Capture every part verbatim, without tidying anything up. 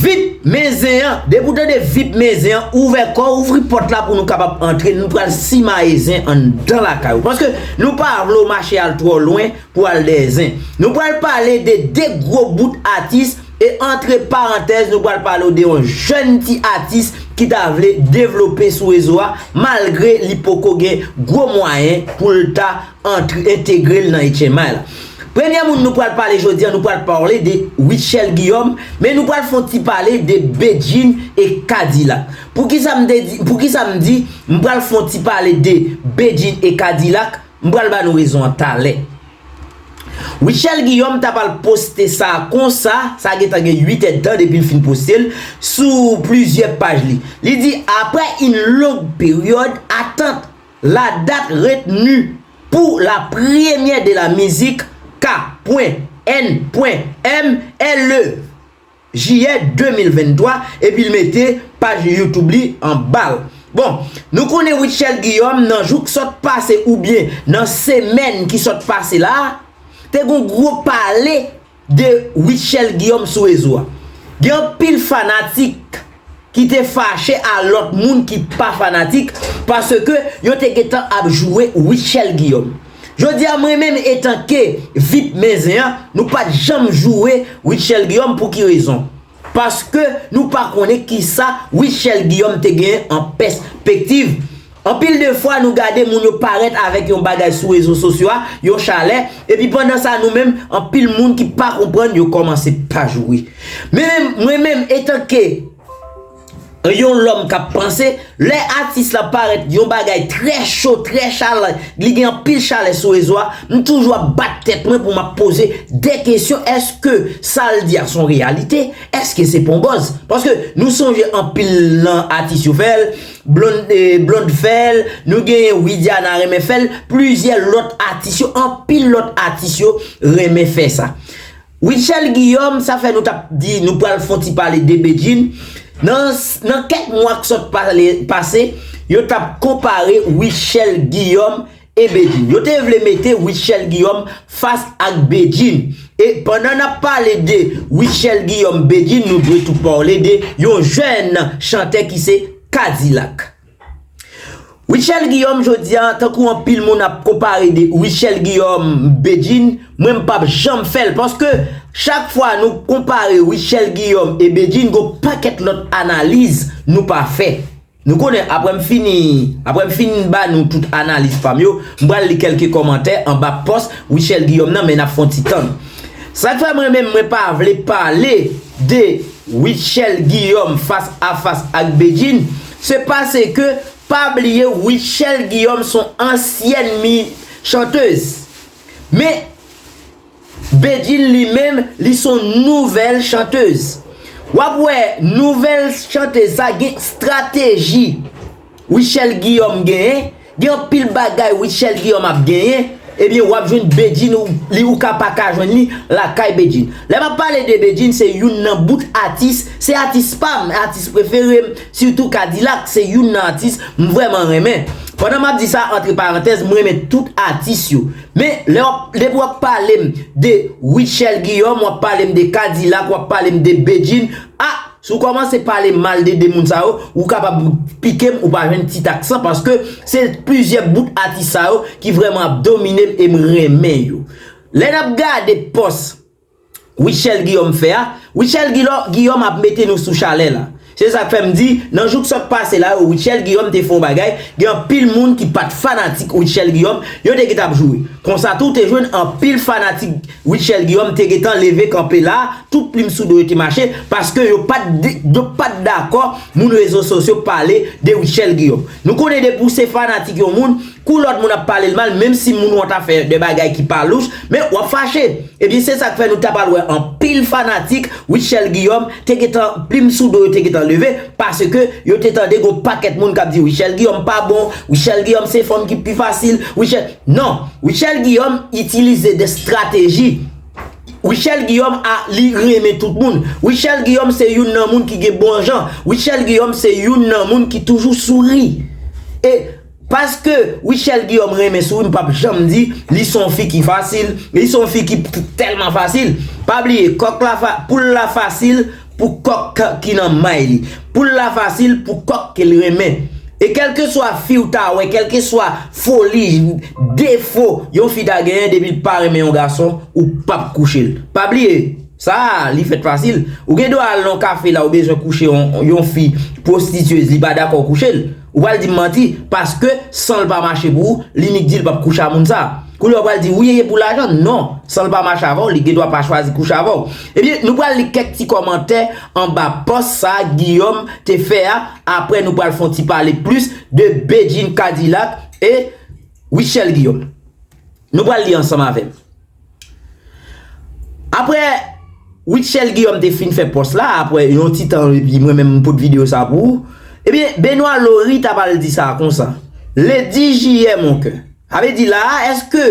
Vip men zen an, depi w tande vip men zen an, ouvè kò w, ouvri pòt la pou nou kapab antre, nou pral simaye zen anndan lakay ou. Paske nou pa vle w mache al twò lwen pou al dèyè zen. Nou pral pale de de gwo bout atis, e antre parantèz, nou pral pale w de yon jèn ti atis ki ta vle devlope sou rezo a, malgre li poko gen gwo mwayen pou l ta antre, entegre l nan H M I la. Premye moun nou pral pale jodi a, nou pral pale de Rutshelle Guillaume, men nou pral fè yon ti pale de Bedjine e K-Dilak. Poukisa m te di, poukisa m di, m pral fè yon ti pale de Bedjine e K-Dilak, m pral ba nou rezon an talè. Rutshelle Guillaume ta pral poste sa konsa, sa gentan gen uit èdtan depi l fin poste l, sou plizyè paj li. Li di, après une longue période, attente, la date retenue pour la première de la musique K point N point M est le juillet deux mille vingt-trois, epi l mete paj YouTube li anba l. Bon, nou konnen Rutshelle Guillaume nan jou k sot pase oubyen nan semèn ki sot pase la, te gon gwo pale de Rutshelle Guillaume sou rezo a. Gen anpil fanatik ki te fache a lòt moun ki pa fanatik paske yo te gentan ap joure Rutshelle Guillaume. Jodi a, mwen menm, etanke vip men zen an, nou pa t janm joure Rutshelle Guillaume. Pou ki rezon? Paske nou pa konnen kisa Rutshelle Guillaume te genyen an pèspektiv. Anpil de fwa, nou gade moun yo parèt avèk yon bagay sou rezo sosyo a, yon chalè, epi pandan sa, nou menm, anpil moun ki pa konprann, yo kòmanse pa joure. Men menm, mwen menm, etanke yon lòm k ap panse, lè atis la parèt yon bagay trè cho, trè chalè, li gen anpil chalè sou rezo a, m toujou ap bat tèt mwen pou m ap poze de kesyon, èske sa l di a se yon reyalite? Èske se pa yon buzz? Paske nou sonje anpil nan atis yo fè l, Blonde, eh, Blonde fè l, nou genyen Widiana renmen fè l, plizyè lòt atis yo, anpil lòt atis yo renmen fè sa. Rutshelle Guillaume, sa fè nou t ap di nou pral fè yon ti pale de Bedjine. Nan, nan kèk mwa k sot pale, pase, yo t ap konpare Rutshelle Guillaume e Bedjine. Yo te vle mete Rutshelle Guillaume fas ak Bedjine. E pandan n ap pale de Rutshelle Guillaume, Bedjine, nou dwe tou pale de yon jèn chantè ki se K-Dilak. Rutshelle Guillaume, jodi a, tankou anpil moun ap konpare de Rutshelle Guillaume, Bedjine, mwen m p ap janm fè l, paske chak fwa nou konpare Rutshelle Guillaume e Bedjine, gon pakèt lòt analiz nou pa fè. Nou konnen, apre m fini, apre m fin ba nou tout analiz pa m yo, m pral li kèlke kòmantè anba pòs Rutshelle Guillaume nan, men n ap fè yon ti tann. Sa k fè mwen menm, mwen pa vle pale de Rutshelle Guillaume fas a fas ak Bedjine, se paske, pa bliye, Rutshelle Guillaume se yon ansyèn mi-, chantèz. Men, Bedjine li menm, li se yon nouvèl chantèz. W ap wè, nouvèl chantèz sa gen estrateji Rutshelle Guillaume genyen, gen anpil bagay Rutshelle Guillaume ap genyen, ebyen, w ap jwenn Bedjine, ou, li, ou ka pa ka jwenn li lakay Bedjine. Lè m ap pale de Bedjine, se youn nan bout atis, se atis pa m, atis prefere m, sitou K-Dilak, se youn nan atis m vrèman renmen. Pandan m ap di sa, antre parantèz, m renmen tout atis yo. Men, lè w ap, depi w ap pale m de Rutshelle Guillaume, w ap pale m de K-Dilak, w ap pale m de Bedjine, a, si w kòmanse pale mal de de moun sa yo, ou kapab pike m, ou pa jwenn ti aksan, paske se plizyè bout atis sa yo ki vrèman ap domine m e m renmen yo. Lè n ap gade pòs Rutshelle Guillaume fè a, Rutshelle Guillaume, Guillaume ap mete nou sou chalè la. Se sa k fè m di, nan jou k sot pase la yo, Rutshelle Guillaume te fè yon bagay, gen anpil moun ki pa t fanatik Rutshelle Guillaume, yo te gentan ap joure. Konsa tou, te jwenn anpil fanatik Rutshelle Guillaume te gentan leve kanpe la, tout plim sou do yo te mache, paske yo pa t de-, yo pa t dakò moun rezo sosyo pale de Rutshelle Guillaume. Nou konnen depi w se fanatik yon moun, kou lòt moun ap pale l mal, menm si moun ou an ta fè de bagay ki pa louch, men w ap fache. Ebyen, se sa k fè nou ta pral wè anpil fanatik Rutshelle Guillaume te gentan, plim sou do yo te gentan leve, paske yo te tande gon pakèt moun k ap di Rutshelle Guillaume pa bon, Rutshelle Guillaume se fanm ki pi fasil, Rutshelle, non, Rutshelle Guillaume itilize de estrateji. Rutshelle Guillaume a, li renmen tout moun. Rutshelle Guillaume se youn nan moun ki gen bon jan. Rutshelle Guillaume se youn nan moun ki toujou souri. E paske Rutshelle Guillaume renmen souri, m p ap janm di li se yon fi ki fasil, li se yon fi ki t-, tèlman fasil. Pa bliye, kòk la fa-, poul la fasil, pou kòk ki nan may li. Poul la fasil pou kòk ke l renmen. E kèlkeswa fi w ta wè, kèlkeswa foli, defo yon fi ta genyen, depi l pa renmen yon gason, ou p ap kouche l. Pa bliye, sa a, li fèt fasil. Ou gen dwa al nan yon kafe la, ou bezwen kouche yon, yon fi pwostityez, li pa dakò kouche l. Ou pral di m manti, paske san l pa mache pou ou, li nik di l p ap kouche a moun sa. Kounye a w pral di, wi, e pou lajan? Non, san l pa mache avè w, li gen dwa pa chwazi kouche avè w. Ebyen, nou pral li kèk ti kòmantè anba pòs sa Guillaume te fè a. Apre, nou pral fè yon ti pale plis de Bedjine Cadillac e Rutshelle Guillaume. Nou pral li ansanm avè m. Apre Rutshelle Guillaume te fin fè pòs la, apre yon ti tan, epi mwen menm m pot videyo sa pou ou. Ebyen, Benoît Laurie ta pral di sa konsa. Lady J A, mon cœur. Sa vle di la a, èske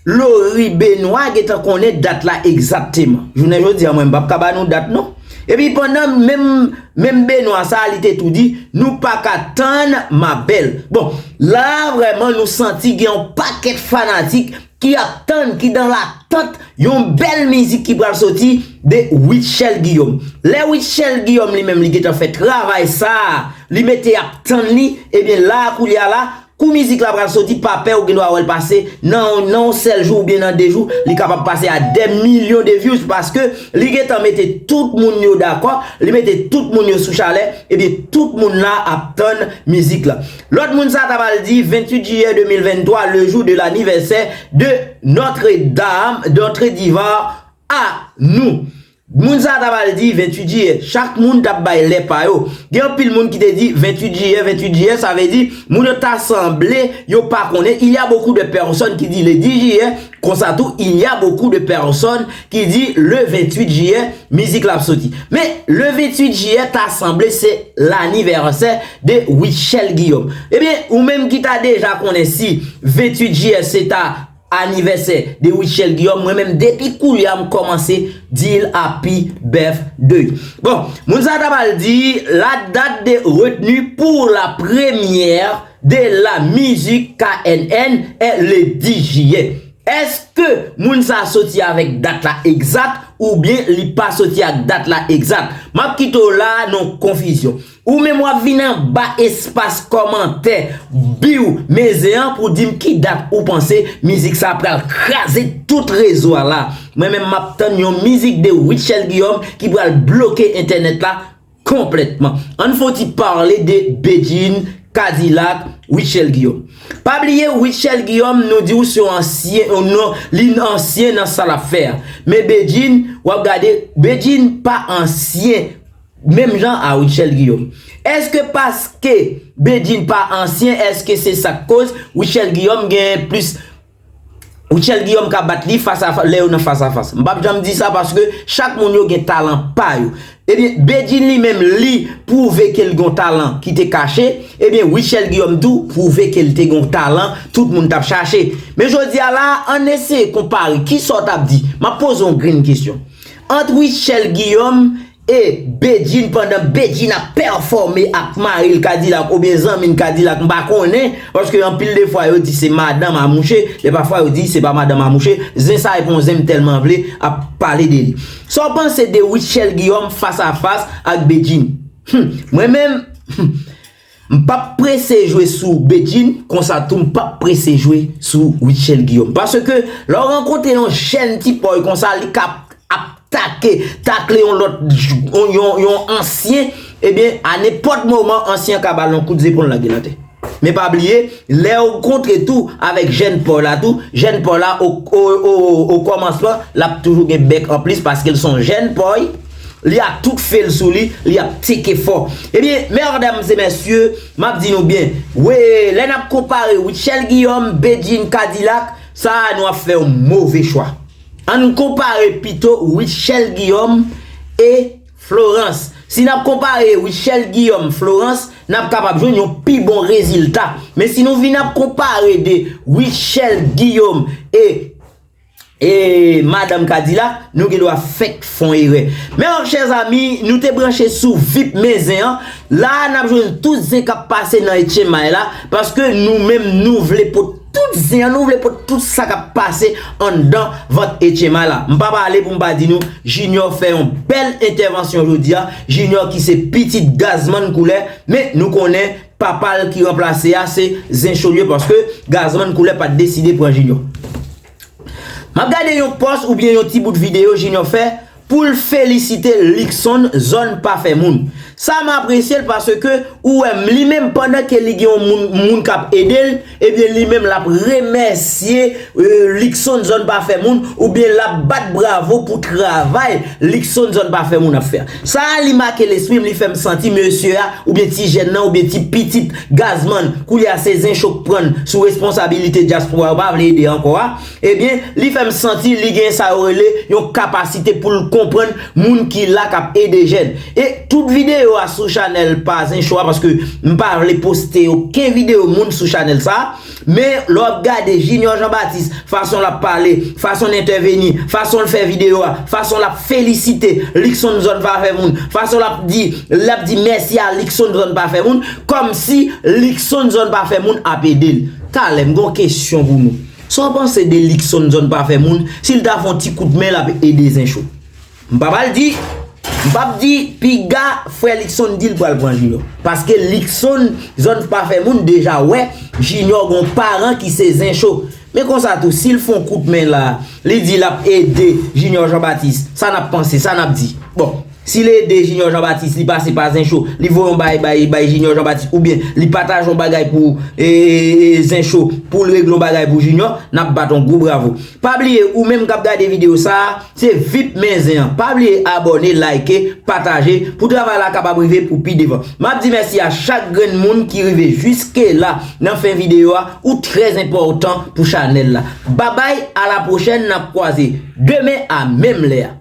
Laurie Benoît gentan konnen dat la egzakteman? Jounen jodi a, mwen, m p ap ka ba nou dat, non. Epi pandan menm, menm Benoît sa a, li te tou di, nou pa ka tann, ma belle. Bon, la a, vrèman, nou santi gen yon pakèt fanatik ki ap tann, ki dan latant, yon bèl mizik ki pral soti de Rutshelle Guillaume. Lè Rutshelle Guillaume li menm, li gentan fè travay sa a, li mete ap tann li, ebyen la a, koulye a la, kou mizik la pral soti, pa pè, ou gen dwa wè l pase nan, nan yon sèl jou oubyen nan de jou, li kapab pase a dè milyon de views, paske li gentan mete tout moun yo dakò, li mete tout moun yo sou chalè, ebyen tout moun la ap tann mizik la. Lòt moun sa ta pral di, venntuit jiyè de mil venntwa, le jour de l'anniversaire de Notre Dame, Notre Diva à nous. Moun sa ta pral di venntuit jiyè, chak moun t ap bay lè pa yo. Gen anpil moun ki te di venntuit jiyè, venntuit jiyè, sa vle di moun yo ta sanble yo pa konnen. Il y a beaucoup de personnes qui disent le dix juillet, konsa tou, il y a beaucoup de personnes qui disent le venntuit jiyè, mizik la ap soti. Men, le venntuit jiyè ta sanble se lanivèsè de Rutshelle Guillaume. Ebyen, ou menm ki ta deja konnen si venntuit jiyè se ta anivèsè de Rutshelle Guillaume, mwen menm depi koulye a m kòmanse di l happy birthday. Bon, moun sa ta pral di, la date de retenue pour la première de la musique K N N est le dix juillet. Èske moun sa soti avèk dat la egzak oubyen li pa soti ak dat la egzak? M ap kite w la nan konfizyon. Ou menm w ap vin anba espas kòmantè biw mezen an pou di m ki dat ou panse mizik sa pral kraze tout rezo a la. Mwen menm m ap tann yon mizik de Rutshelle Guillaume ki pral bloke entènèt la konplètman. Ann fè yon ti pale de Bedjine Cadillac, Rutshelle Guillaume. Pa bliye Rutshelle Guillaume, nou di w se yon ansyen, yon non, li ansyen nan sa l ap fè a. Men Bedjine, w ap gade, Bedjine pa ansyen menm jan a Rutshelle Guillaume. Èske paske Bedjine pa ansyen, èske se sa k koz Rutshelle Guillaume gen plis Rutshelle Guillaume ka bat li fas a fas, lè yo nan fas a fas. M p ap janm di sa paske chak moun yo gen talan pa yo. Ebyen, Bedjine li menm li pwouve ke l gen yon talan ki te kache. Ebyen, Rutshelle Guillaume tou pwouve ke l te gen yon talan tout moun t ap chache. Men jodi a la, ann eseye konpare. Kisa w t ap di? M ap poze yon grenn kesyon. Ant Rutshelle Guillaume e Bedjine pandan Bedjine ap pèfòme ak mari l Cadillac oubyen zanmi l Cadillac, m pa konnen, paske anpil de fwa yo di se madanm a mouche, lè pafwa yo di se pa madanm a mouche, zen sa e pa yon zen m tèlman vle ap pale de li. Sa w panse de Rutshelle Guillaume fas a fas ak Bedjine? Hmm, mwen menm, hmm, m p ap prese jwe sou Bedjine, konsa tou m p ap prese jwe sou Rutshelle Guillaume. Paske lè w rankontre yon jèn ti pòy konsa, li ka ap take, takle yon lòt, yon, yon, yon ansyen, ebyen, a nenpòt moman, ansyen an ka ba l yon kout zepon, l lage l atè. Men pa bliye, lè w kontre tou avèk jèn pòy la tou, jèn pòy la o, o, o, o kòmansman, l ap toujou gen bèk anplis paske l se yon jèn pòy, li ak tout fe l sou li, li ap teke fò. Ebyen, mesdames et messieurs, m ap di nou byen, wi, lè n ap konpare Rutshelle Guillaume, Bedjine Cadillac, sa a nou ap fè yon move chwa. Ann konpare pito Rutshelle Guillaume e Florence. Si n ap konpare Rutshelle Guillaume, Florence, n ap kapab jwenn yon pi bon rezilta. Men si nou vin ap konpare de Rutshelle Guillaume e, e Madanm Cadillac, nou gen dwa fèk fè yon erè. Men, chè zami, nou te branche sou vip men zen an. La a, n ap jwenn tout zen k ap pase nan H M I la, paske nou menm, nou vle pot tout zen an, nou vle pot tout sa k ap pase anndan vant Etchema la. M pa pale pou m pa di nou, Junior fè yon bèl entèvansyon jodi a. Junior ki se pitit Gazman Koulè, men nou konnen papa l ki ranplase a se Zen Cho l ye, paske Gazman Koulè pa t deside pran Junior. M ap gade yon pòs oubyen yon ti bout videyo Junior fè pou l felisite Luckson Zòn Pa Fè Moun. Sa m apresye l paske ou wè li menm pandan ke li gen yon moun, moun k ap ede l, ebyen li menm l ap remèsye eh, Luckson Zòn Pa Fè Moun oubyen l ap bat bravo pou travay Luckson Zòn Pa Fè Moun ap fè. Sa a li make lespri m, li fè m santi mesye a oubyen ti jèn nan oubyen ti pitit Gazman koulye a se Zen Cho k pran l sou responsabilite dyaspora yo pa vle ede ankò a. Ebyen, li fè m santi li gen sa yo rele yon kapasite pou l konprann moun ki la k ap ede jèn. E tout videyo a sou chanèl pa Zen Cho a, paske m pa vle poste okenn videyo moun sou chanèl sa a. Men lè w ap gade Junior Jean Baptiste, fason l ap pale, fason l entèveni, fason l fè videyo a, fason l ap felisite Luckson Zòn Pa Fè Moun, fason l ap di, l ap di mèsi a Luckson Zòn Pa Fè Moun, kòmsi Luckson Zòn Pa Fè Moun ap ede l. Talè, m gen yon kesyon pou nou. Sa w panse de Luckson Zòn Pa Fè Moun, si l ta fè yon ti kout men, l ap ede Zen Cho? M pa pral di, m p ap di, piga frè Luckson di l pral pran Junior. Paske Luckson Zòn Pa Fè Moun deja wè Junior gon paran ki se Zen Cho. Men konsa tou, si l fè yon kout men la, li di l ap ede Junior Jean Baptiste, sa n ap panse, sa n ap di? Bon, si l ede Junior Jean Baptiste, li pase pa Zen Cho, li voye yon bagay bay, bay Junior Jean Baptiste, oubyen li pataje yon bagay pou e, e, e, Zen Cho, pou l regle yon bagay pou Junior, n ap bat yon gwo bravo. Pa bliye, ou menm k ap gade videyo sa a, se vip men zen an. Pa bliye abòne, like, pataje, pou travay la kapab rive pou pi devan. M ap di mèsi a chak grenn moun ki rive jiske la nan fen videyo a, ou trè enpòtan pou chanèl la. Babay, a la pwochèn, n ap kwaze demen a menm lè a.